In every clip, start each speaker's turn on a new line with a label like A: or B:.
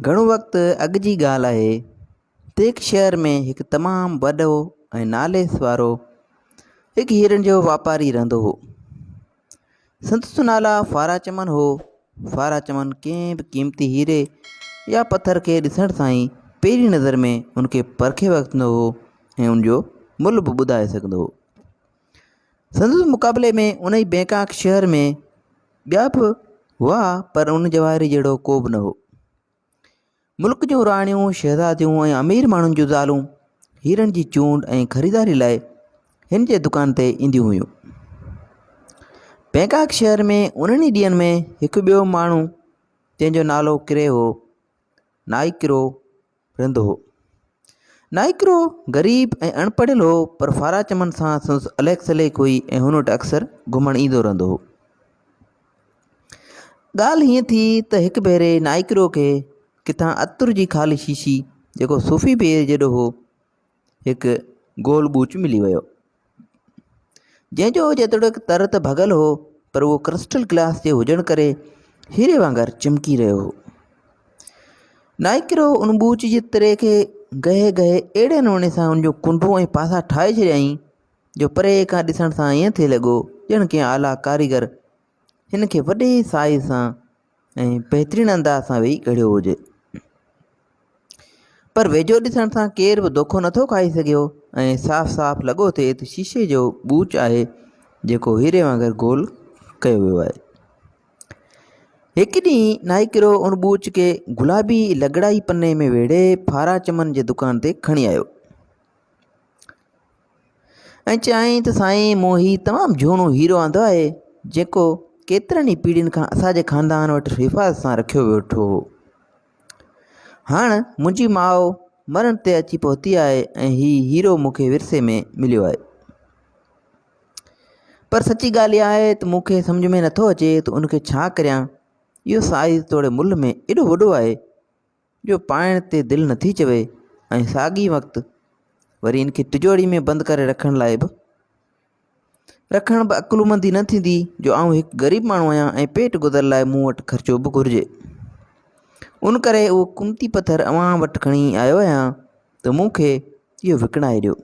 A: گهڻو وقت اڳ جي ڳالهه آهي ته هڪ شهر ۾ هڪ تمام وڏو ۽ نالي وارو هڪ هيرن جو واپاري رهندو هو. سندس نالا فارا چمن هو. فارا چمن ڪنهن به قيمتي هيري يا پٿر کي ڏسڻ سان ئي پهرين نظر ۾ ان کي پرکي وٺندو هو ۽ ان جو ملهه به ٻڌائي سگهندو هو. سندس مقابلي ۾ انهي بئنڪاڪ شهر ۾ ٻيا به هئا پر ان جواهري جهڙو ڪو به نه هو. ملڪ جون راڻيون، شهزاديون ۽ امير ماڻهن جون زالون هيرن جي چونڊ ۽ خريداري لاء هن جي دڪان تي اينديون هيون. بئنڪاڪ شهر ۾ انهن ئي ڏينهن ۾ هڪ ٻيو ماڻهو جنهن جو نالو ڪري هو، نائيڪرو رهندو هو. نائيڪرو غريب ۽ اڻ پڙهيل هو پر فارا چمن سان سندس اليڪ سليڪ هئي ۽ هن وٽ اڪثر گهمڻ ايندو رهندو هو. ڳالهه هيئن ٿي ته هڪ ڀيري نائيڪرو کي ڪٿان عطر جي خالي شيشي جيڪو صوفي بير جيڏو هو هڪ گول ٻوچ ملي ويو. جنهن جو جيتوڻيڪ تر ته ڀڳل هو پر اهو ڪرسٽل گلاس جي هجڻ ڪري هيري وانگر چمڪي رهيو هو. نائيڪرو ان ٻوچ جي تري کي گهي گهي اهڙي نموني سان ان جون ڪنڊون ۽ پاسا ٺاهي ڇڏيائين جو پري کان ڏسڻ سان ائين ٿي لڳو ڄڻ ڪنهن اعليٰ ڪاريگر هن کي وڏي سائيز سان ۽ بهترين انداز سان ويهي گهڙيو هجي. پر ويجهو ڏسڻ سان ڪير به دوکو نٿو کائي سگهيو ۽ صاف صاف لڳو ٿي ته شيشي جو ٻوچ آهي جيڪو هيري وانگر گول ڪيو ويو آهي. هڪ ڏينهن نائيڪرو ان ٻوچ کي گلابي لڳڙائي پني ۾ ويڙهي ڦارا چمن جي دڪان تي کڻي آيو ۽ چيائين ته سائين مون هي تمام جهونو هيرو آندو آهي جيڪو ڪيترن ئي پيڙهين کان اسان جي خاندان وٽ حفاظت سان رکيو ويٺو هو. هاڻ منهنجي ماء مرڻ تي اچي پهتي آهي ۽ هي هيرو مون کي ورثي ۾ مليو آهي. پر سچي ڳالهه اها آهي ته مون کي سمجهه ۾ نٿو اچي ته ان کي ڇا ڪريان. اهو سائيز توڙي ملهه ۾ ايڏو وڏو آهي جو پائڻ تي دل نٿي چوي ۽ ساڳئي وقت وري ان کي ٽجوڙي ۾ بند ڪري رکڻ لاء به رکڻ به عقلمندي نه ٿيندي جو آئون هڪ غريب ماڻهو آهيان ۽ پيٽ گذر لاء مون وٽ خرچو به گهرجي. ان ڪري اهو قيمتي پٿر اوهان وٽ کڻي آيو آهيان ته مون کي اهو وڪڻائي ڏيو.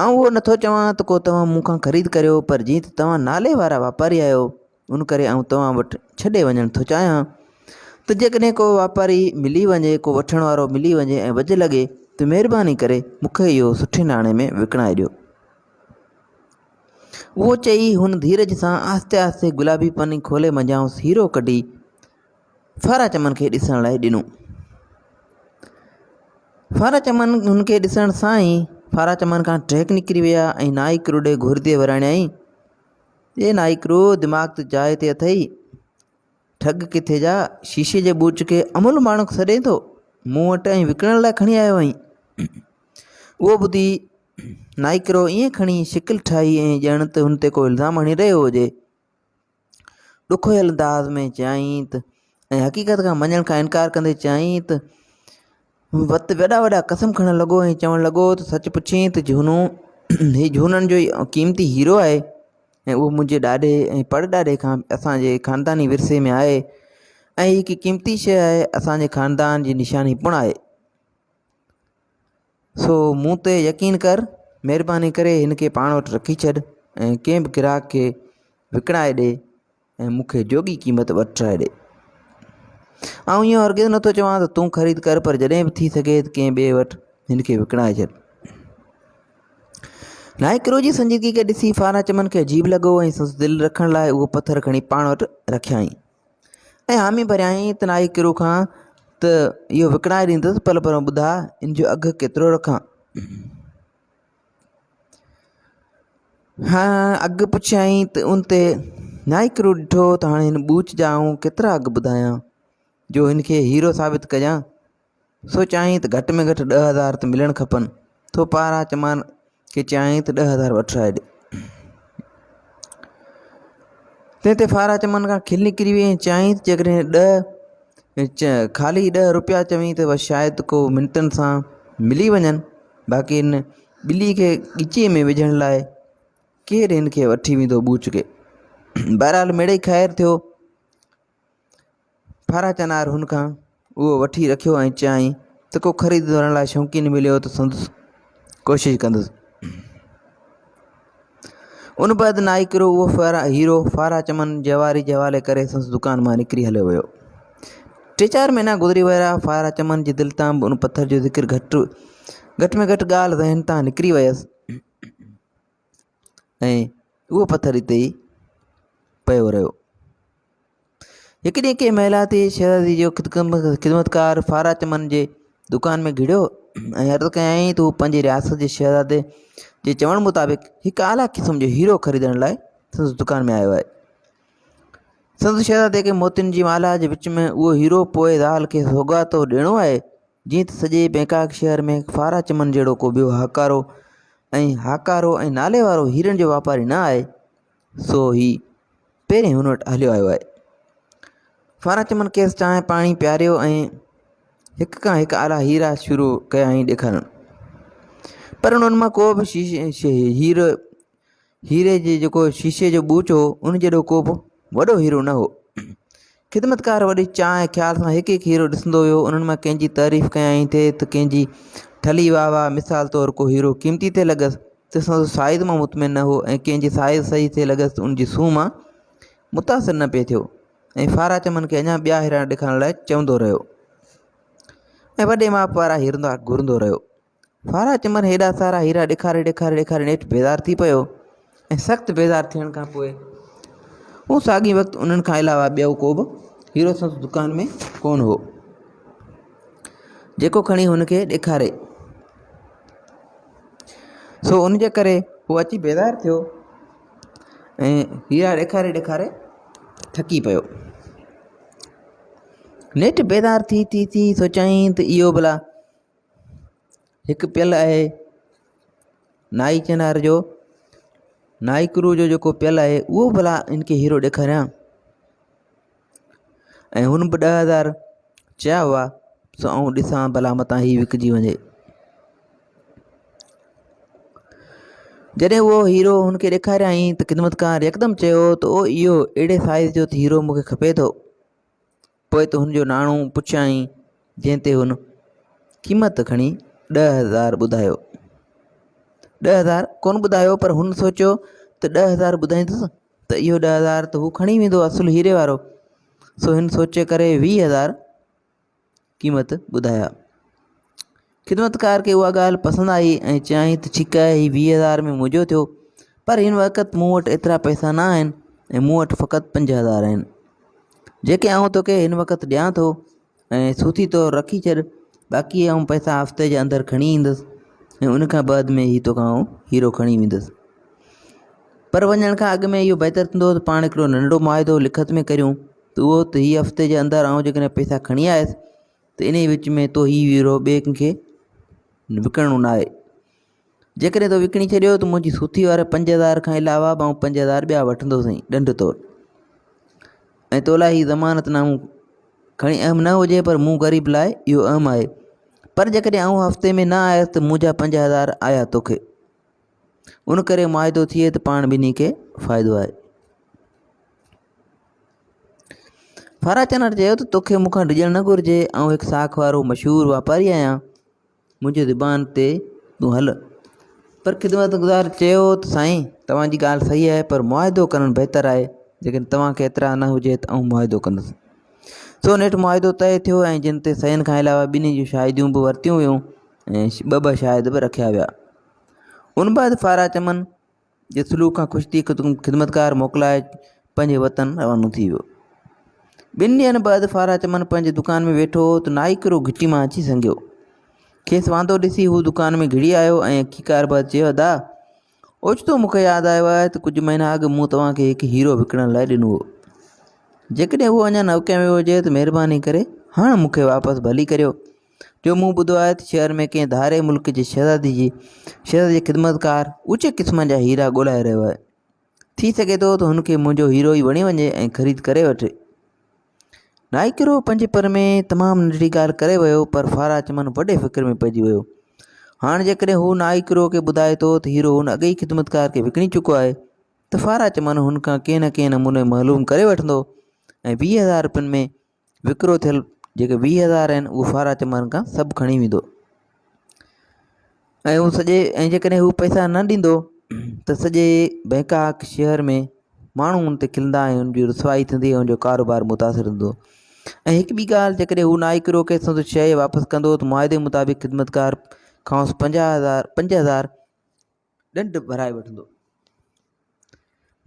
A: آئون اهو نٿو چوان ته ڪو توهان مون کان خريد ڪريو پر جيئن ته توهان نالي وارا واپاري آهيو ان ڪري آئون توهان وٽ ڇڏي وڃڻ ٿو چاهيان ته جيڪڏهن ڪو واپاري ملي وڃي، ڪو وٺڻ وارو ملي وڃي ۽ وجهه لڳي ته مهرباني ڪري مون کي اهو سٺي ناڻي ۾ وڪڻائي ڏيو. اهو چئي هن ڌيرج سان آهستي آهستي گلابي پني کولي منجهائنس هيرو ڪڍي فارا چمن کي ڏسڻ لاء ڏنو. فارا چمن هن کي ڏسڻ سان ئي فارا چمن کان ٽهڪ نڪري ويا ۽ نائي ڪروڙي گهردي وراڻيائين، اي نائيڪرو دماغ ته جاء تي اٿئي، ٺڳ ڪٿي جا، شيشي جي ٻوچ کي املهه ماڻڪ سڏين ٿو، مون وٽ ۽ وڪڻڻ لاء کڻي آيو آهين. اهو ٻڌي نائيڪرو ائين کڻي شڪل ٺاهي ۽ ڄڻ ته هن تي ڪو الزام هڻي رهيو هجي. ڏکويل انداز ۾ چيائين ته ۽ حقيقت کان مڃڻ کان انڪار ڪندي چيائين ته وت وڏا وڏا قسم کڻڻ لڳو ۽ چوڻ لڳو ته سچ پڇين ته جهونو هي جهونن جو قيمتي هيرو آهي ۽ اهو منهنجي ڏاڏي ۽ پڙ ڏاڏي کان اسانجي خانداني ورثي ۾ آهي ۽ هي هڪ قيمتي شيء آهي اسانجي خاندان جي نشاني پڻ آهي سو مون تي يقين ڪر، مهرباني ڪري هن کي پاڻ وٽ رکي ڇڏ ۽ ڪنهن به گراهڪ کي وڪڻائي ڏي ۽ مون کي جوڳي قيمت وٺرائي ڏي. آئون اهو هرگز نٿو چوان ته تون خريد ڪر پر جڏهن به ٿي سگهي ته ڪنهن ٻئي وٽ هن کي وڪڻائي ڇڏ. نائڪرو جي سنجيدگي کي ڏسي فارا چمن کي عجيب لڳو ۽ سندس دل رکڻ لاء اهو پٿر کڻي پاڻ وٽ رکيائين. ۽ حامي ڀريائين ته نائي ڪرو کان ته اهو وڪڻائي ڏيندس پر پر ٻڌاء ان جو اگهه ڪيترو رکان؟ ها اگهه پڇيائين ته ان تي نائي ڪرو ڏٺو ته هاڻي هن ٻوچ جا آئون ڪيترا اگهه ٻڌايان جو هن کي هيرو ثابت ڪجان سو چيائين ته گهٽ ۾ گهٽ 10,000 ته ملڻ کپن. ٿو پارا چمان کي چيائين ته 10,000 وٺرائي ڏي. تنهن تي فارا چمن کان کل نڪري وئي ۽ چيائين ته جيڪڏهن ڏهه خالي ڏهه روپيا چوين ته شايد ڪو منٽن سان ملي وڃن باقي هن ٻلي کي ڳچيء ۾ وجهڻ لاء ڪير هن کي وٺي ويندو ٻوچ کي. بهرحال مڙئي خير ٿيو. ڦارا چنار هن کان اهو وٺي رکيو ۽ چيائين ته ڪو خريد ڪرڻ لاء شوقين مليو ته سندس ڪوشش ڪندس. ان بعد نائيڪرو اهو فارا هيرو فارا چمن جواري جي حوالي ڪري سندس دڪان مان نڪري هليو ويو. ٽي چار مهينا گذري ويا فارا چمن جي دل تان به ان پٿر جو ذڪر گهٽ گهٽ ۾ گهٽ ڳالهه ذهن تان نڪري ويس ۽ اهو پٿر اتي ئي پيو رهيو. هڪ ڏينهن ڪنهن محلاتي شهزادي جو خدمتگار فارا چمن جي دڪان ۾ گهڙيو ۽ عرض ڪيائين ته هو پنهنجي رياست جي شهزادي جي چوڻ مطابق هڪ اعليٰ قسم جو هيرو خريدڻ لاء سندس دڪان ۾ آيو آهي. سندس شهزادي کي موتين جي مالها جي وچ ۾ اهو هيرو پوء زال کي سوغات طور ڏيڻو آهي، جيئن ته سڄي بئنڪاڪ شهر ۾ فارا چمن جهڙو ڪو ٻيو هاڪارو ۽ هاڪارو ۽ نالي وارو هيرن جو واپاري نه آهي، سو هي پهرين هن وٽ هليو آيو آهي. فاران چمن کيس چانهه پاڻي پياريو ۽ هڪ کان هڪ اعليٰ هيرا شروع ڪيائين ڏيکارڻ. پر انهن مان ڪو به شيشي هيرو هيري جي جيڪو شيشي جو ٻوچ هو ان جيڏو ڪو به وڏو هيرو نه هو. خدمتگار وڏي چاهه ۽ خيال سان هڪ هڪ هيرو ڏسندو ويو. انهن مان ڪنهن جي تعريف ڪيائين ٿي ته ڪنهن جي ٺلهي واهه واهه. مثال طور ڪو هيرو قيمتي ٿي لڳس ته سندس سائيز مان مطمئن نه هو ۽ ڪنهن جي سائيز صحيح ٿي لڳس ته ان جي سونهن مان متاثر نه پئي ٿيو ۽ فارا چمن کي اڃا ٻيا هيرا ڏيکارڻ لاء چوندو رهيو ۽ وڏي ماپ وارا هيرا گهرندو رهيو. فارا چمن هيڏا سارا هيرا ڏيکاري ڏيکاري ڏيکاري نيٺ بيزار ٿي پيو ۽ سخت بيزار ٿيڻ کان پوء هو ساڳي وقت انهن کان علاوه ٻيو ڪو به هيرو سندس دڪان ۾ ڪونه هو جيڪو کڻي هن کي ڏيکاري سو ان جي ڪري هو اچي بيزار ٿيو ۽ هيرا ڏيکاري ڏيکاري ٿڪي پيو نيٺ بيزار ٿي ٿي ٿي سوچيائين ته اهو ڀلا هڪ پيل آهي نائي چنار جو نائي ڪرو جو جيڪو پيل آهي اهو ڀلا ان کي هيرو ڏيکاريان ۽ هن به 10000 چيا هئا سو آئون ڏسان ڀلا متان هي وڪجي وڃي جڏهن اهو هيرو هن کي ڏيکاريائين ته خدمتگار يڪدم چيو ته او اهو اهڙي سائز جو ته هيرو مون کي کپي ٿو پوء ته هن جو ناڻو پڇيائين، جنهن تي هن قيمت کڻي 10,000 ٻڌايو. 10,000 ڪونه ٻڌايو پر هن سوچيو ته 10,000 ٻڌائيندس ته اهو 10,000 ته هو کڻي ويندو اصل هيري وارو. سو هن سوچي ڪري 20,000 قيمت ٻڌايا. خدمتگار کي اها ڳالهه پسند آئي ۽ چيائين ته ٺيڪ آهي هي 20,000 ۾ منهنجو ٿيو پر هن وقت مون وٽ ايترا پئسا نه آهن ۽ مون وٽ فقط 5,000 آهن جيڪي آئون توکي هن وقت ڏيان ٿو ۽ سوٿي طور رکي ڇڏ باقي آئون پئسا هفتي جي اندر کڻي ايندس ۽ ان کان بعد ۾ هي توکان آئون هيرو کڻي ويندس پر وڃڻ کان اڳ ۾ اهو بهتر ٿيندو ته پاڻ هڪڙو ننڍڙو معاهدو لکت ۾ ڪريون ته اهو ته هي هفتي جي اندر آئون جيڪڏهن پئسا کڻي آيس ته انهيء وچ ۾ تو هي ويرو ٻئي ڪنهن کي وڪڻڻو نه آهي. جيڪڏهن تو وڪڻي ڇڏيو ته منهنجي سوٿي واري 5000 کان علاوه به آئون 5000 ٻيا وٺندوسين ڏنڊ طور. ۽ تو لاء هي ضمانت نامو کڻي اهم نه هجي پر مون غريب لاء اهو اهم آهي. پر جيڪڏهن آئون هفتي ۾ نه آيس ته منهنجا 5000 آيا توکي. ان ڪري معاهدو ٿئي ته پاڻ ٻنهي کي فائدو آهي. فراچنر چيو ته توکي مون کان ڊڄڻ نه گهرجي، آئون هڪ ساک وارو مشهور واپاري آهيان، منهنجي زبان تي تون هل. پر خدمتگذار چيو ته سائين توهان جي ڳالهه صحيح آهي پر معاهدو ڪرڻ بهتر آهي، جيڪڏهن توهان کي اعتراض نه هجي ته آئون معاهدو ڪندس. سو نيٺ معاهدو طئي ٿيو ۽ جن تي صحيحن کان علاوه ٻنهي جون شاهديون به ورتيون ويون ۽ ٻه ٻه شاهد به رکيا ويا. ان بعد فارا چمن جي سلوڪ کان خوش ٿي خدمتگار موڪلائي پنهنجي وطن روانو ٿي ويو. ٻن ڏينهن بعد فارا چمن پنهنجي دڪان ۾ ويٺو هو ته نائيڪرو گهٽي مان اچي سنگهيو. کيس واندو ڏسي هو دڪان ۾ گهڙي آيو ۽ اکيڪار بعد چيو ادا! اوچتو مون کي ياد آيو آهي ته ڪجهه مهينا اڳ مون توهان کي هڪ هيرو وڪڻڻ لاء ڏنو هو. جيڪڏهن اهو اڃا نه وڪيو ويو هجي ته مهرباني ڪري هاڻ مون کي واپس ڀلي ڪريو. جو مون ٻڌو آهي ته شهر ۾ ڪنهن ڌارئي ملڪ جي شهزادي جي شهزادي جي خدمتگار اوچي قسم جا هيرا ڳولائي رهيو آهي. ٿي سگهي ٿو ته هن کي منهنجو هيرو ئي وڻي وڃي ۽ خريد ڪري وٺي. نائيڪرو پنهنجي پر ۾ تمام ننڍڙي ڳالهه ڪري ويو پر فارا چمن وڏي فڪر ۾ پئجي ويو. هاڻ جيڪڏهن هو نائيڪرو کي ٻڌائي ٿو ته هيرو هن اڳي ئي خدمتگار کي وڪڻي چڪو آهي ته فارا چمن هن کان ڪنهن نه ڪنهن نموني معلوم ڪري وٺندو ۽ 20,000 روپين ۾ وڪرو ٿيل جيڪي 20000 آهن اهو فارا چمن کان سڀ کڻي ويندو ۽ هو سڄي ۽ جيڪڏهن هو پئسا نه ڏيندو ته سڄي بئنڪاڪ شهر ۾ ماڻهو هن تي کلندا ۽ هن جي رسوائي ٿيندي ۽ هن جو ڪاروبار متاثر ٿيندو ۽ هڪ ٻي ڳالهه جيڪڏهن هو نائڪ روڪي سندس شيء واپس ڪندو ته معاهدي مطابق خدمتگار کانئس 50000 5000 ڏنڊ ڀرائي وٺندو.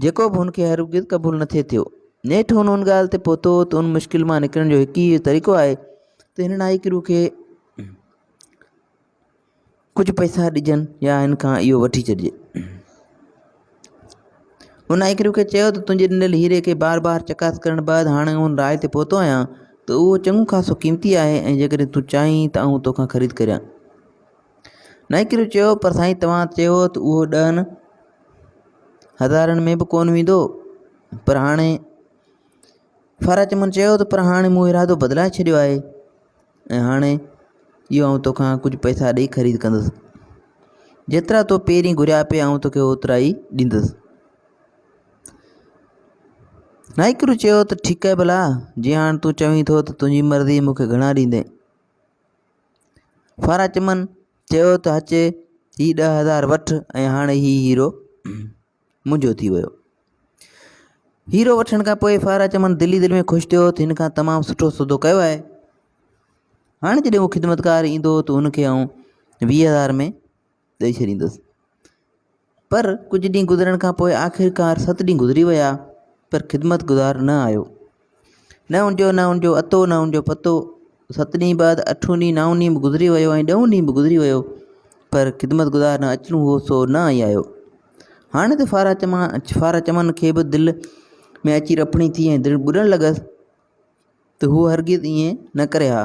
A: جيڪو به هن کي هرگز قبول نه ٿي ٿيو. نيٺ هن ان ڳالهه تي پهتو ته ان مشڪل مان نڪرڻ جو هڪ ئي طريقو آهي ته هن نائڪرو کي ڪجهه پئسا ڏجن يا هن کان اهو وٺي ڇڏجي. هن نائڪرو کي چيو ته تنهنجي ڏنل هيري کي بار بار چڪاس ڪرڻ بعد هاڻي ان راء تي پهتو آهيان ته اهو چڱو خاصو قيمتي آهي ۽ جيڪڏهن تون چاهين ته آئون توکان خريد ڪريان. نائڪريو چيو، پر سائين توهان چيو هو ته اهو ڏهن هزارن ۾ به ڪونه ويندو پر هاڻي فراچمن چيو ته پر هاڻي مون ارادو بدلائي ڇڏيو آهي ۽ هاڻي اهو آئون توکان ڪجهه پئسا ڏئي خريد ڪندس جيترا تو پهرين گهريا پئي آئون توکي اوترا ئي ڏيندس نائڪرو چيو ته ٺيڪ آهي ڀلا جي هاڻ تون چوين ٿو ته تنهنجي مرضي مون کي گهڻا ڏيندين فارا چمن چيو ته اچ هي 10000 وٺ ۽ هاڻي هي هيرو منهنجو ٿي ويو. هيرو وٺڻ کان پوء فارا چمن دل ئي دل ۾ خوش ٿيو ته هن کان تمام سٺو سودو ڪيو آهي. هاڻي جڏهن هو خدمتگار ايندو ته هن کي آئون 20000 ۾ ڏئي ڇڏيندس. پر ڪجهه ڏينهن گذرڻ کان پوء آخرڪار ست ڏينهن گذري ويا پر خدمتگذار نه آيو. نه ان جو نه ان جو اتو نه ان جو پتو. ست ڏينهن بعد اٺون ڏينهن نائون ڏينهن به گذري ويو ۽ ڏهون ڏينهن به گذري ويو پر خدمتگذار نه اچڻو هو سو نه ئي آيو. هاڻي ته فارا چمان فارا چمن کي به دل ۾ اچي رڦڻي ٿي ۽ دل ٻڏڻ لڳس ته هو هرگز ائين نه ڪري ها.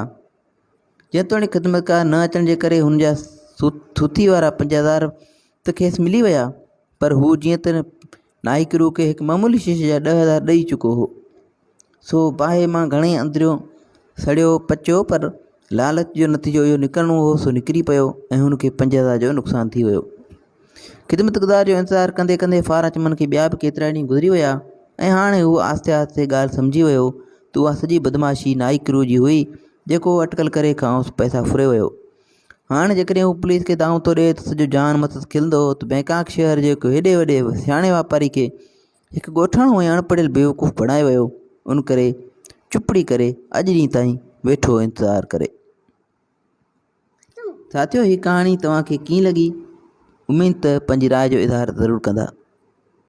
A: جيتوڻيڪ خدمتگار نه اچڻ جي ڪري هن جا سوٿي وارا 5000 ته کيس ملي ويا پر هو جيئن ته نائڪرو کي هڪ معمولي شيشي جا 10000 ڏئي چڪو هو سو باهه مان گهڻي اندريون سڙيو پچيو پر لالچ جو نتيجو اهو نڪرڻو هو سو نڪري پيو ۽ هن کي 5000 جو نقصان ٿي ويو. خدمتگذار جو انتظار ڪندي ڪندي فارچمن کي ٻيا به ڪيترائي ڏينهن گذري ويا ۽ هاڻي هو آهستي آهستي ڳالهه سمجهي ويو ته اها سڄي بدمعاشي نائڪرو جي هئي جيڪو اٽڪل ڪري کانئس پئسا ڦري ويو. هاڻي جيڪڏهن هو پوليس کي دانهون ٿو ڏئي ته سڄو جهان مٿس کلندو ته بئنڪاڪ شهر جي هڪ هيڏي وڏي سياڻي واپاري کي هڪ ڳوٺاڻو ۽ اڻپڙهيل بيوقوف بڻائي ويو ان ڪري چپڙي ڪري اڄ ڏينهن تائين ويٺو انتظار ڪري. ساٿيو هي ڪهاڻي توهان کي ڪيئن لڳي اميد ته پنهنجي راء جو اظهار ضرور ڪندا.